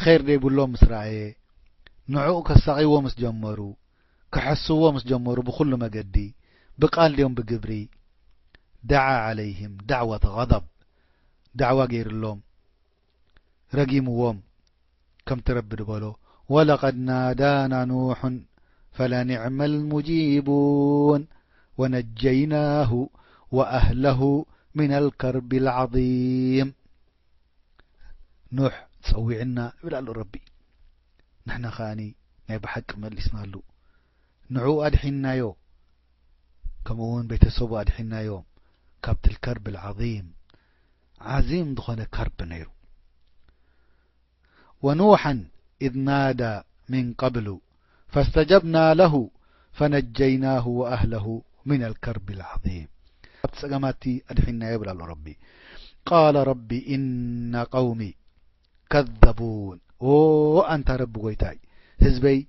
ኸይር ዘይብሎም ምስ ረኣየ፣ ንዕኡ ከሳቕይዎ ምስ ጀመሩ፣ ክሐስዎ ምስ ጀመሩ ብኹሉ መገዲ፣ ብቃል ድዮም ብግብሪ፣ ደዓ ዓለይህም ዳዕወተ ገደብ፣ ዳዕዋ ገይርሎም፣ ረጊምዎም። ከምቲ ረቢ ዝበሎ፣ "ወለቀድ ናዳና ኑሑን ፈለኒዕመል ሙጂቡን ወነጀይናሁ ወአህለሁ ሚነል ከርቢል ዐዚም።" ኑሕ ጸዊዕና ይብል ኣሎ ረቢ። ንሕና ከኣኒ ናይ ብሓቂ መሊስናሉ። ንዕኡ ኣድሒንናዮ፣ ከምኡ እውን ቤተሰቡ ኣድሒንናዮም ካብቲ ከርብ ዐዚም። ዐዚም ዝኾነ ከርብ ነይሩ። "ወኑሐን ኢዝ ናዳ ሚን ቀብሉ ፈስተጀብና ለሁ ፈነጀይናሁ ወአህለሁ ሚነል ከርቢል ዐዚም።" ካብቲ ጸገማቲ ኣድሒንናዮ ይብል ኣሎ ረቢ። ቃለ ረቢ ኢነ ቀውሚ ከዘቡን። ኦ ኣንታ ረቢ ጎይታይ፣ ህዝበይ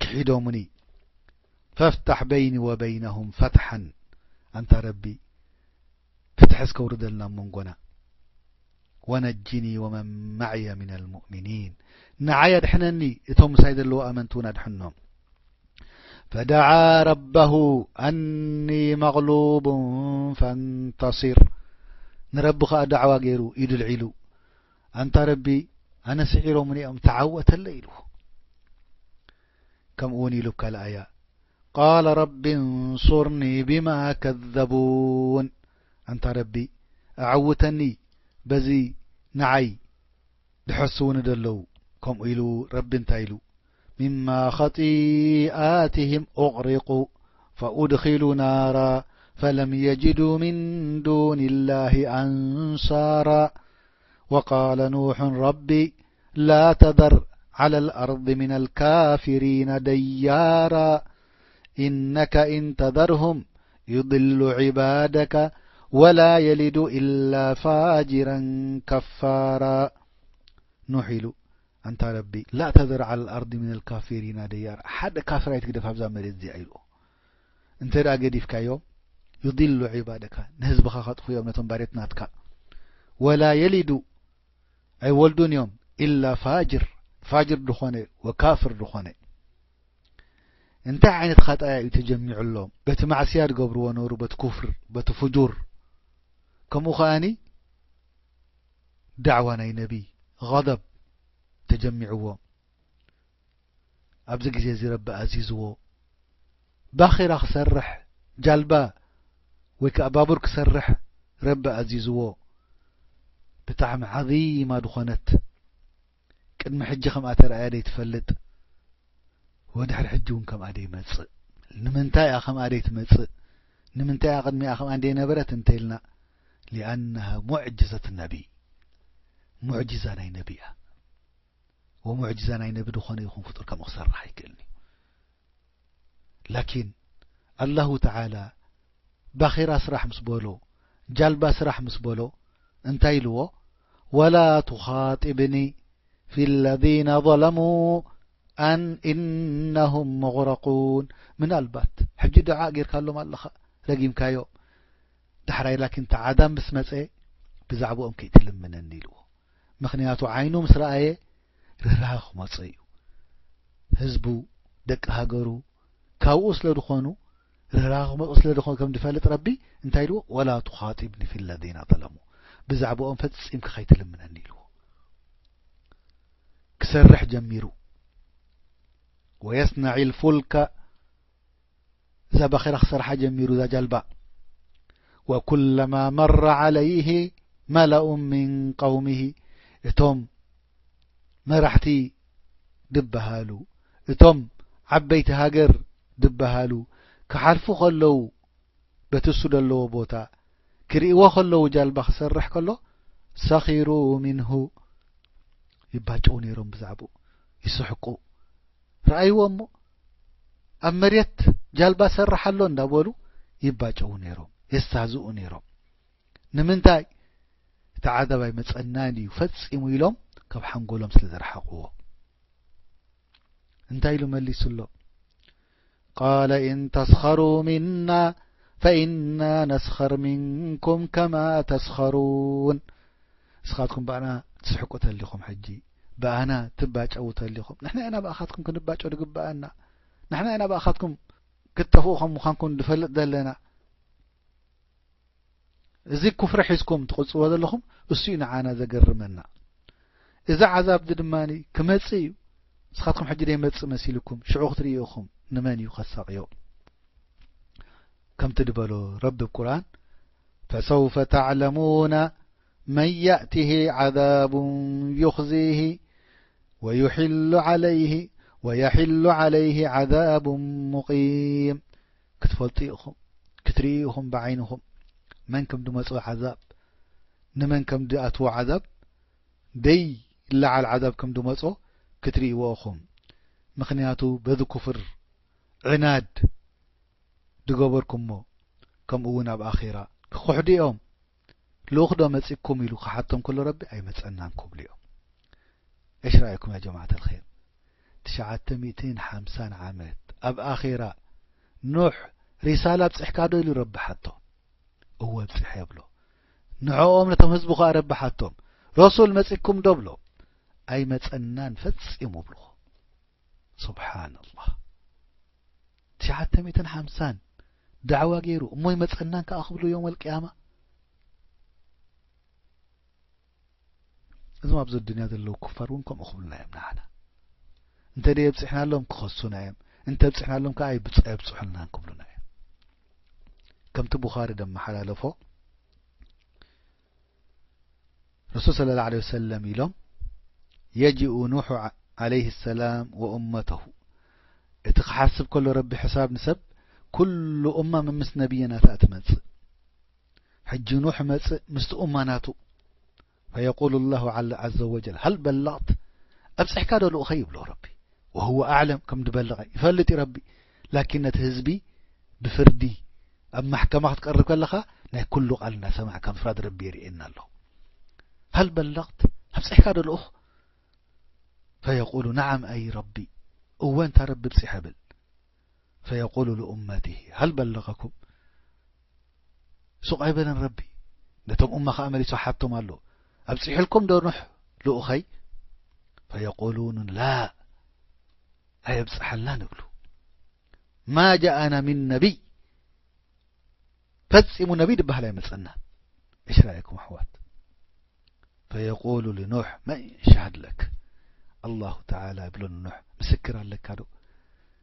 ክሒዶሙኒ። ፈፍታሕ በይኒ ወበይነሁም ፈትሓን። ኣንታ ረቢ፣ ፍትሒ እስከ ውርደልና ኣብ መንጎና። ወነጅኒ ወመን መዕየ ሚነል ሙእሚኒን። ንዓይ ኣድሕነኒ፣ እቶም ምሳይ ዘለዉ ኣመንቲ እውን ኣድሕኖም። ፈደዓ ረበሁ ኣኒ መግሉቡን ፈንተሲር። ንረቢ ኸኣ ዳዕዋ ገይሩ፣ ኢዱ ልዒሉ፣ ኣንታ ረቢ፣ ኣነ ስዒሮምኒ እዮም፣ ተዓወተለይ ኢልዎ። ከምኡ እውን ኢሉ ኣብ ካልእ ኣያ፣ ቃለ ረቢ እንሱርኒ ቢማ ከዘቡን። ኣንታ ረቢ፣ ኣዐውተኒ በዚ ንዓይ ድሐስውኒ ደለዉ። ከምኡ ኢሉ ረቢ እንታይ ኢሉ? ሚማ ኸጢኣትህም ኡግሪቁ ፈኡድኺሉ ናራ ፈለም የጅዱ ሚን ዱኒላሂ አንሳራ። ወቃለ ኑሑን ረቢ ላ ተዘር ዐለል አርዲ ሚነል ካፊሪነ ደያራ። ኢነከ ኢን ተዘርሁም ዩድሉ ዒባደከ ወላ የሊዱ ኢላ ፋጅረን ከፋራ። ኑሕ ኢሉ፣ ኣንታ ረቢ፣ ላ ተዘር ዐለል ኣርዲ ሚነል ካፊሪና ደያራ፣ ሓደ ካፍር ኣይትግደፍ ኣብዛ መሬት እዚኣ ኢልዎ። እንተ ደኣ ገዲፍካዮም፣ ዩዲሉ ዒባደካ፣ ንህዝብኻ ከጥፍኡ እዮም ነቶም ባርያት ናትካ። ወላ የሊዱ፣ ኣይወልዱን እዮም፣ ኢላ ፋጅር፣ ፋጅር ዝኾነ ወካፍር ዝኾነ። እንታይ ዓይነት ኻጣያ እዩ ተጀሚዑሎም? በቲ ማዕስያ ዝገብርዎ ነሩ፣ በቲ ኩፍር፣ በቲ ፍጁር። ከምኡ ኸኣኒ ዳዕዋ ናይ ነቢ፣ ገደብ ተጀሚዕዎም። ኣብዚ ግዜ እዚ ረቢ ኣዚዝዎ፣ ባኺራ ክሰርሕ፣ ጃልባ ወይ ከኣ ባቡር ክሰርሕ ረቢ ኣዚዝዎ። ብጣዕሚ ዓዚማ ዝኾነት፣ ቅድሚ ሕጂ ከምኣ ተራእያ ዘይትፈልጥ፣ ወድሕሪ ሕጂ እውን ከምኣ ዘይመጽእ። ንምንታይ እያ ከምኣ ዘይትመጽእ? ንምንታይ እያ ቅድሚኣ ከምኣ ዘይነበረት እንተ ኢልና፣ ሊኣነሃ ሙዕጅዘት ነቢ፣ ሙዕጅዛ ናይ ነቢ እያ። ወሙዕጅዛ ናይ ነቢ ዝኾነ ይኹን ፍጡር ከምኡ ክሰርሕ ኣይክእልን እዩ። ላኪን ኣላሁ ተዓላ ባኺራ ስራሕ ምስ በሎ፣ ጃልባ ስራሕ ምስ በሎ፣ እንታይ ኢልዎ? "ወላ ቱኻጢብኒ ፊ ለዚነ ዘለሙ ኣን ኢነሁም ሙግረቁን።" ምናልባት ሕጂ ዱዓ ጌርካሎም ኣለኻ፣ ረጊምካዮም። ዳሕራይ ላኪን እቲ ዓዛብ ምስ መጸ፣ ብዛዕባኦም ከይትልምነኒ ኢልዎ። ምኽንያቱ ዓይኑ ምስ ረኣየ ርህራኸ ክመጾ እዩ። ህዝቡ፣ ደቂ ሃገሩ ካብኡ ስለ ዝኾኑ፣ ርህራኸ ክመጾ ስለ ዝኾኑ ከም ዝፈልጥ ረቢ እንታይ ኢልዎ? "ወላ ቱኻጢብኒ ፊ ለዚነ ዘለሙ።" ብዛዕባኦም ፈጺምካ ከይትልምነኒ ኢልዎ። ክሰርሕ ጀሚሩ። ወየስነዒል ፉልከ፣ እዛ ባኺራ ክሰርሓ ጀሚሩ፣ እዛ ጃልባ። ወኩለማ መረ ዐለይሂ መለኡን ሚን ቀውሚሂ፣ እቶም መራሕቲ ድበሃሉ፣ እቶም ዓበይቲ ሃገር ድበሃሉ ክሓልፉ ከለዉ፣ በቲ እሱ ዘለዎ ቦታ ክርእይዎ ከለዉ፣ ጃልባ ክሰርሕ ከሎ፣ ሰኺሩ ሚንሁ፣ ይባጨዉ ነይሮም ብዛዕባኡ፣ ይስሕቁ። ረኣይዎ እሞ፣ ኣብ መሬት ጃልባ ሰርሕ ኣሎ እንዳበሉ ይባጨዉ ነይሮም፣ የስተህዝኡ ነይሮም። ንምንታይ? እቲ ዓዛብ ኣይመጸናን እዩ ፈጺሙ ኢሎም ካብ ሓንጎሎም ስለ ዘርሓቕዎ። እንታይ ኢሉ መሊሱሎም? ቃለ ኢን ተስኸሩ ሚና ፈኢና ነስኸር ሚንኩም ከማ ተስኸሩን። ንስኻትኩም ብኣና ትስሕቁ ተሊኹም፣ ሕጂ ብኣና ትባጨዉ ተሊኹም፣ ንሕና ኢና ብኣኻትኩም ክንባጨው ዝግብኣና። ንሕና ኢና ብኣኻትኩም ክትጠፍኡ ከም ምዃንኩም ንፈልጥ ዘለና። እዚ ኩፍሪ ሒዝኩም ትቕጽዎ ዘለኹም፣ እሱ እዩ ንዓና ዘገርመና። እዚ ዓዛብ እዚ ድማ ክመጽእ እዩ። ንስኻትኩም ሕጂ ዘይመጽእ መሲልኩም፣ ሽዑ ክትርእዩ ኢኹም ንመን እዩ ከሳቕዮ። ከምቲ ዝበሎ ረቢ ኣብ ቁርኣን፣ فسوف تعلمون من يأته عذاب يخزيه ويحل عليه، ويحل عليه عذاب مقيم። ክትፈልጡ ኢኹም፣ ክትርእዩ ኢኹም ብዓይንኹም መን ከም ድመጾ ዓዛብ፣ ንመን ከም ድኣትዎ ዓዛብ፣ ደይ ለዓል ዓዛብ ከም ድመጾ ክትርእይዎ ኢኹም። ምኽንያቱ በዚ ኩፍር ዕናድ ድገበርኩሞ፣ ከምኡ እውን ኣብ ኣኼራ ክኹሕዱ እዮም። ልኡኽ ዶ መጺእኩም ኢሉ ክሓቶም ከሎ ረቢ ኣይመጸናን ክብሉ እዮም። እሽ ረኣይኩም ያ ጀማዓት ኣልኸይር፣ ትሽዓተ ሚእትን ሓምሳን ዓመት ኣብ ኣኼራ ኑሕ ሪሳላ ኣብጺሕካ ዶ ኢሉ ረቢ ሓቶ። እወ ኣብጺሐ ብሎ። ንዕኦም ነቶም ህዝቡ ከኣ ረቢ ሓቶም፣ ረሱል መጺእኩም ዶ ብሎ። ኣይመጸናን ፈጺሙ ብልኹ። ሱብሓነላህ። ትሽዓተ ሚእትን ሓምሳን ዳዕዋ ገይሩ እሞ ይመጸናን ከኣ ክብሉ ዮም ኣልቅያማ። እዞም ኣብዚ ኣዱንያ ዘለዉ ኩፋር እውን ከምኡ ክብሉና እዮም ንዓና። እንተ ደየብጽሕናሎም ክኸሱና እዮም፣ እንተ ኣብጽሕናሎም ከኣ ኣይብጽ-፣ ኣየብጽሑልናን ክብሉና እዮም። ከምቲ ቡኻሪ ደመሓላለፎ፣ ረሱል ሰለላሁ ዐለይሂ ወሰለም ኢሎም፣ የጂኡ ኑሑ ዐ-፣ ዐለይሂ ሰላም ወኡመተሁ። እቲ ክሓስብ ከሎ ረቢ ሕሳብ ንሰብ፣ ኩሉ ኡማ መምስ ነብየ ናታ ትመጽእ። ሕጂ ኑሕ መጽእ ምስቲ ኡማ ናቱ። ፈየቁሉ ላሁ ዐዘ ወጀል፣ ሀል በለቕት? ኣብጺሕካ ዶ ልኡኸይ? ይብሎ ረቢ። ወሁወ ኣዕለም፣ ከም ዝበለቐ ይፈልጥ እዩ ረቢ። ላኪን ነቲ ህዝቢ ብፍርዲ ኣብ ማሕከማ ክትቀርብ ከለኻ ናይ ኩሉ ቃል እናሰማዕካ ምፍራድ ረቢ የርእየና ኣሎ። ሀል በለቕት? ኣብጺሕካ ዶ ልኡኽ? ፈየቁሉ ነዓም ኣይ ረቢ፣ እወ እንታ ረቢ ብጺሐ ብል። ፈየቁሉ ልኡመቲሂ ሀል በለቐኩም? ሱቕ ኣይበለን ረቢ። ነቶም ኡማ ኸኣ መሊሱ ሓቶም ኣሎ፣ ኣብጺሑልኩም ዶ ኑሕ ልኡኸይ? ፈየቁሉን ላ፣ ኣየብጽሓልናን እብሉ። ማ ጃኣና ሚን ነቢይ፣ ፈጺሙ ነቢይ ዝበሃል ኣይመጸናን። እሽ ረኣይኩም ኣሕዋት። ፈየቁሉ ልኑሕ መን የሽሀድ ለክ፣ ኣላሁ ተዓላ ይብሎ ንኑሕ፣ ምስክር ኣለካ ዶ?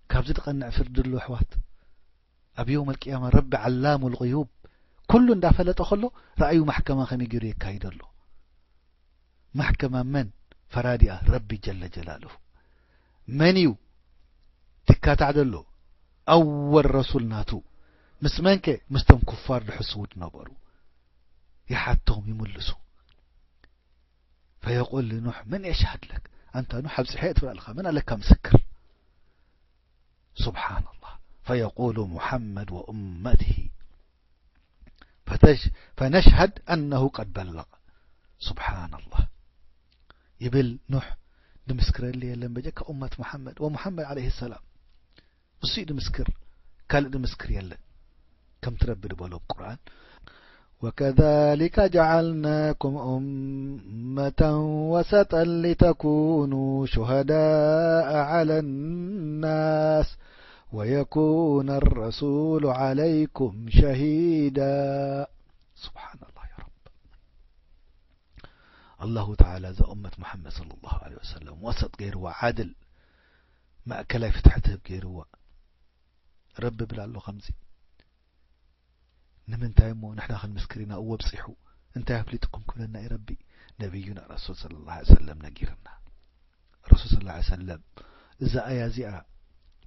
ካብዚ ዝቐንዕ ፍርዲ ኣሎ ኣሕዋት። ኣብ የውም ኣልቅያማ ረቢ ዓላሙ ልغዩብ ኩሉ እንዳፈለጠ ከሎ ረኣዩ ማሕከማ ከመይ ገይሩ የካይዶ ኣሎ። ማሕከማ መን? ፈራዲኣ ረቢ ጀለ ጀላልሁ። መን እዩ ትካታዕ ዘሎ? ኣወል ረሱል ናቱ። ምስ መንከ? ምስቶም ኩፋር ድሕስዉ ድነበሩ። ይሓቶም ይምልሱ። ፈየቁል ኑሕ መን የሽሀድ ለክ፣ ኣንታ ኑሕ ኣብጺሐ እየ ትብል ኣለኻ፣ መን ኣለካ ምስክር? ሱብሓነላህ። ፈየቁሉ ሙሓመድ ወኡመትሂ ፈተሽ-፣ ፈነሽሀድ ኣነሁ ቀድ በለቕ። ሱብሓነላህ። ይብል ኑሕ፣ ድምስክረሊ የለን በጀካ ኡመት ሙሓመድ ወሙሓመድ ዓለይሂ ሰላም። እሱ እዩ ድምስክር፣ ካልእ ድምስክር የለን። ከምቲ ረቢ ዝበሎ ኣብ ቁርኣን፣ وكذلك جعلناكم أمة وسطا لتكونوا شهداء على الناس ويكون الرسول عليكم شهيدا. سبحان الله يا رب. ኣላሁ ተዓላ እዛ ኡመት ሙሓመድ ሰለላሁ ዐለይሂ ወሰለም ወሰጥ ገይርዋ፣ ዓድል ማእከላይ ፍትሒ ትህብ ገይርዋ። ረቢ ይብል ኣሎ ከምዚ፣ ንምንታይ እሞ ንሕና ክንምስክር ኢና፣ እወ ኣብጺሑ፣ እንታይ ኣፍሊጥኩም ክብለና እዩ ረቢ? ነቢዩና ረሱል ሰለላሁ ዐለይሂ ወሰለም ነጊርና። ረሱል ሰለላሁ ዐለይሂ ወሰለም እዛ ኣያ እዚኣ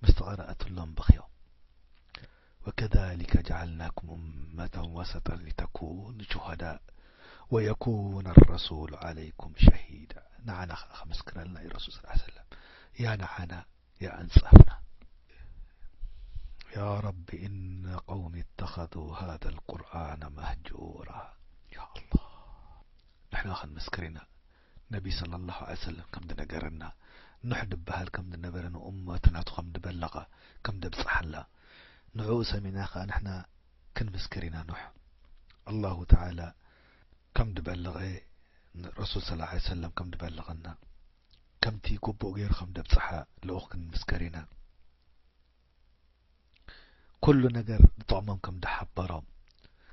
ምስ ተቐረኣትሎም በኽዮም። وكذلك جعلناكم أمة وسطا لتكونوا شهداء ويكون الرسول عليكم شهيدا። ንዓና ኸዓ ክምስክረልና እዩ ረሱል ሰለላሁ ዐለይሂ ወሰለም። ያ ንዓና ያ ኣንጻፍና። يا رب إن قومي اتخذوا هذا القرآن مهجورا. يا الله، ንሕና ክንምስክር ኢና። ነቢ ሰለላሁ ዐለይሂ ወሰለም ከም ዝነገረና፣ ኑሕ ዝበሃል ከም ዝነበረ፣ ንኡመት ናቱ ከም ዝበለቐ፣ ከም ዘብጽሓላ፣ ንዕኡ ሰሚዕና ኸኣ ንሕና ክንምስክር ኢና። ኑሕ ኣላሁ ተዓላ ከም ዝበለቐ፣ ረሱል ሰለላሁ ዐለይሂ ወሰለም ከም ዝበለቐና፣ ከምቲ ግቡእ ገይሩ ከም ደብጽሓ ልኡኽ ክንምስከር ኢና። ኩሉ ነገር ዝጠቕሞም ከም ደሓበሮም፣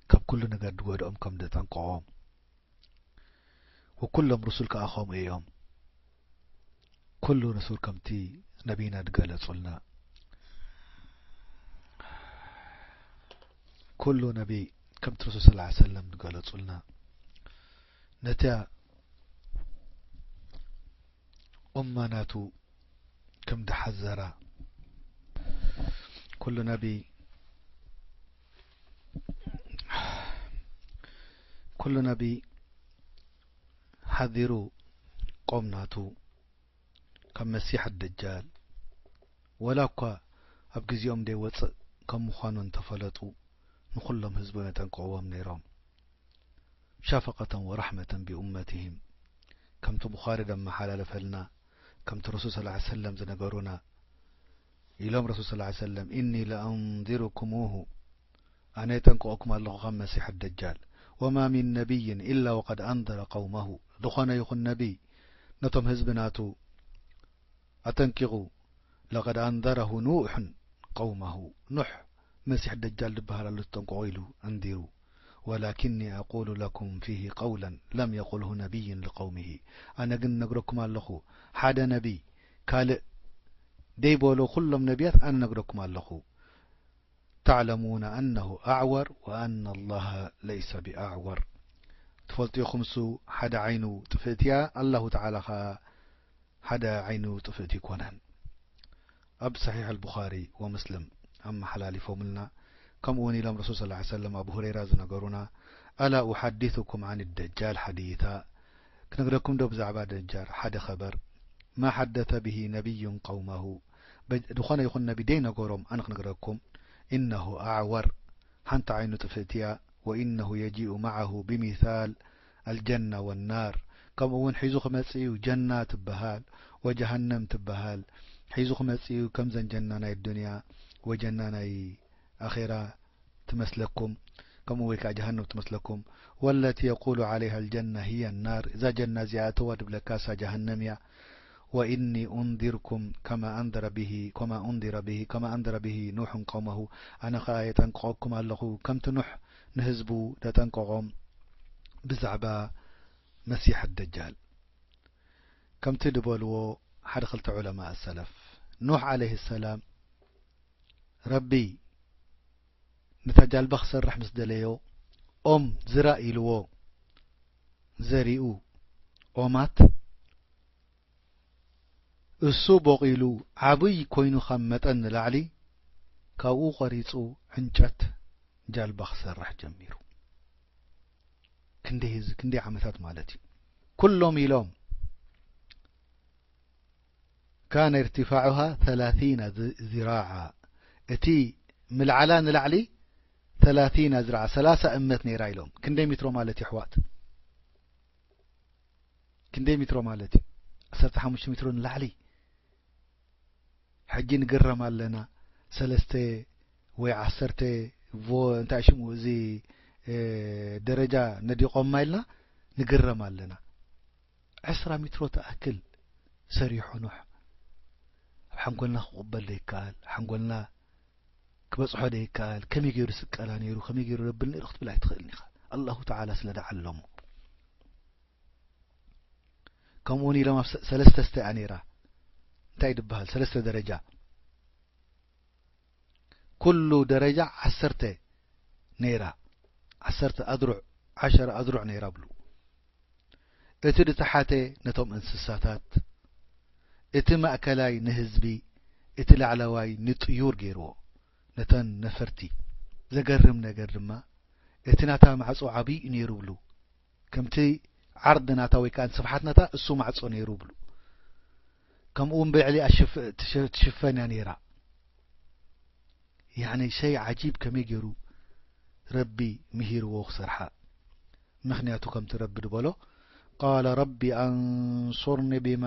ካብ ኩሉ ነገር ዝጎድኦም ከም ደጠንቀቖም፣ ወኩሎም ሩሱል ከኣ ከምኡ እዮም። ኩሉ ሩሱል ከምቲ ነቢና ዝገለጹልና፣ ኩሉ ነቢ ከምቲ ረሱል ሰለላሁ ዐለይሂ ወሰለም ዝገለጹልና፣ ነታ ኡማ ናቱ ከም ዝሓዘራ፣ ኩሉ ነቢ፣ ኩሉ ነቢ ሓዚሩ ቆም ናቱ ካብ መሲሕ ደጃል፣ ወላ እኳ ኣብ ግዜኦም ዘይወጽእ ከም ምዃኑ እንተፈለጡ፣ ንኹሎም ህዝቦም የጠንቅቕዎም ነይሮም። ሸፈቀተን ወረሕመተን ቢኡመትህም፣ ከምቲ ቡኻሪ ዘመሓላለፈልና፣ ከምቲ ረሱል ሰለላሁ ዐለይሂ ወሰለም ዝነገሩና፣ ኢሎም ረሱል ሰለላሁ ዐለይሂ ወሰለም፣ "ኢኒ ለአንዚሩኩሙሁ፣ ኣነ የጠንቅቐኩም ኣለኹ ካብ መሲሕ ደጃል። ወማ ሚን ነቢይን ኢላ ወቀድ አንዘረ ቀውመሁ፣ ዝኾነ ይኹን ነቢይ ነቶም ህዝቢ ናቱ ኣጠንቂቑ፣ ለቀድ አንዘረሁ ኑሕን ቀውመሁ፣ ኑሕ መሲሕ ደጃል ዝበሃል ኣሎ ተጠንቀቑ ኢሉ ኣንዚሩ። ወላኪኒ ኣቁሉ ለኩም ፊሂ ቀውለን ለም የቁልሁ ነቢይን ልቀውሚሂ፣ ኣነ ግን ነግረኩም ኣለኹ፣ ሓደ ነቢይ ካልእ ደይበሎ ኩሎም ነቢያት ኣነ ነግረኩም ኣለኹ። ተዕለሙነ ኣነሁ ኣዕወር ወኣነ ኣላሃ ለይሰ ብኣዕወር። ትፈልጡ ኢኹም፣ እሱ ሓደ ዓይኑ ጥፍእቲ እያ፣ ኣላሁ ተዓላ ኸኣ ሓደ ዓይኑ ጥፍእቲ ኣይኮነን። ኣብ ሰሒሕ ኣልቡኻሪ ወሙስልም ኣመሓላሊፎምልና። ከምኡ እውን ኢሎም ረሱል ሰለላሁ ዐለይሂ ወሰለም፣ ኣቡ ሁረይራ ዝነገሩና፣ ኣላ ኡሓዲሱኩም ዓን ደጃል ሓዲታ፣ ክነግረኩም ዶ ብዛዕባ ደጃል ሓደ ኸበር? ማ ሓደተ ብሂ ነቢዩን ቀውመሁ፣ በ-፣ ዝኾነ ይኹን ነቢ ደይነገሮም ኣነ ክነግረኩም። ኢነሁ ኣዕወር፣ ሓንቲ ዓይኑ ጥፍእቲ እያ። ወኢነሁ የጂኡ መዓሁ ብሚሳል ኣልጀና ወናር፣ ከምኡ እውን ሒዙ ክመጽእ እዩ፣ ጀና ትበሃል ወጀሃነም ትበሃል ሒዙ ክመጽእ እዩ፣ ከምዘን ጀና ናይ ዱንያ ወጀና ናይ ኣኼራ ትመስለኩም፣ ከምኡ ወይ ከኣ ጀሃነም ትመስለኩም። ወለቲ የቁሉ ዓለይሃ ኣልጀና ሂየ ናር፣ እዛ ጀና እዚኣ እተዋ ድብለካ እሳ ጀሃነም እያ። ወኢኒ ኡንዚርኩም ከማ ኣንዘረ ብሂ፣ ከማ ኡንዚረ ብሂ፣ ከማ ኣንዘረ ብሂ ኑሑን ቀውመሁ፣ ኣነ ኸኣ የጠንቅቐኩም ኣለኹ፣ ከምቲ ኑሕ ንህዝቡ ዘጠንቀቖም ብዛዕባ መሲሕ ደጃል። ከምቲ ዝበልዎ ሓደ ክልተ ዑለማእ ሰለፍ፣ ኑሕ ዓለይሂ ሰላም ረቢ ነታ ጃልባ ክሰርሕ ምስ ደለዮ፣ ኦም ዝራእ ኢልዎ ዘሪኡ ኦማት፣ እሱ ቦቒሉ ዓብይ ኮይኑ ካብ መጠን ንላዕሊ፣ ካብኡ ቆሪጹ ዕንጨት ጃልባ ክሰርሕ ጀሚሩ። ክንደይ ህዝቢ፣ ክንደይ ዓመታት ማለት እዩ። ኩሎም ኢሎም፣ ካነ እርቲፋዑሃ ተላቲና ዚ-፣ ዚራዓ፣ እቲ ምልዓላ ንላዕሊ ተላቲና ዝራዓ፣ ሰላሳ እመት ነይራ ኢሎም። ክንደይ ሚትሮ ማለት እዩ ኣሕዋት? ክንደይ ሚትሮ ማለት እዩ? ዓሰርተ ሓሙሽተ ሚትሮ ንላዕሊ። ሕጂ ንግረም ኣለና። ሰለስተ ወይ ዓሰርተ ቮ-፣ እንታይ ሽሙ እዚ፣ እ፣ ደረጃ ነዲቖማ ኢልና ንግረም ኣለና። ዕስራ ሚትሮ ትኣክል ሰሪሑ ኑሕ። ኣብ ሓንጎልና ክቕበል ዘይከኣል፣ ሓንጎልና ክበጽሖ ዘይከኣል፣ ከመይ ገይሩ ስቀላ ነይሩ፣ ከመይ ገይሩ ዘብል ነይሩ ክትብል ኣይትኽእልን ኢኻ። ኣላሁ ተዓላ ስለ ደዓለሞ። ከምኡ እውን ኢሎም ኣብ ሰ-፣ ሰለስተ ስተያ ነይራ። እንታይ ድበሃል? ሰለስተ ደረጃ። ኩሉ ደረጃ ዓሰርተ ነይራ። ዓሰርተ ኣድሩዕ፣ ዓሸረ ኣድሩዕ ነይራ ብሉ። እቲ ዝተሓተ ነቶም እንስሳታት፣ እቲ ማእከላይ ንህዝቢ፣ እቲ ላዕለዋይ ንጥዩር ገይርዎ፣ ነተን ነፈርቲ። ዘገርም ነገር ድማ፣ እቲ ናታ ማዕጾ ዓብዪ እዩ ነይሩ ብሉ። ከምቲ ዓርዲ ናታ ወይ ከኣ ስፍሓት ናታ እሱ ማዕጾ ነይሩ ብሉ። ከምኡ እውን ብልዕሊኣ ሽፍ-፣ ትሽ-፣ ትሽፈን እያ ነይራ። ያዕኒ ሸይ ዓጂብ ከመይ ገይሩ ረቢ ምሂርዎ ክሰርሓ። ምኽንያቱ ከምቲ ረቢ ዝበሎ፣ ቃለ ረቢ ኣንሱርኒ ቢማ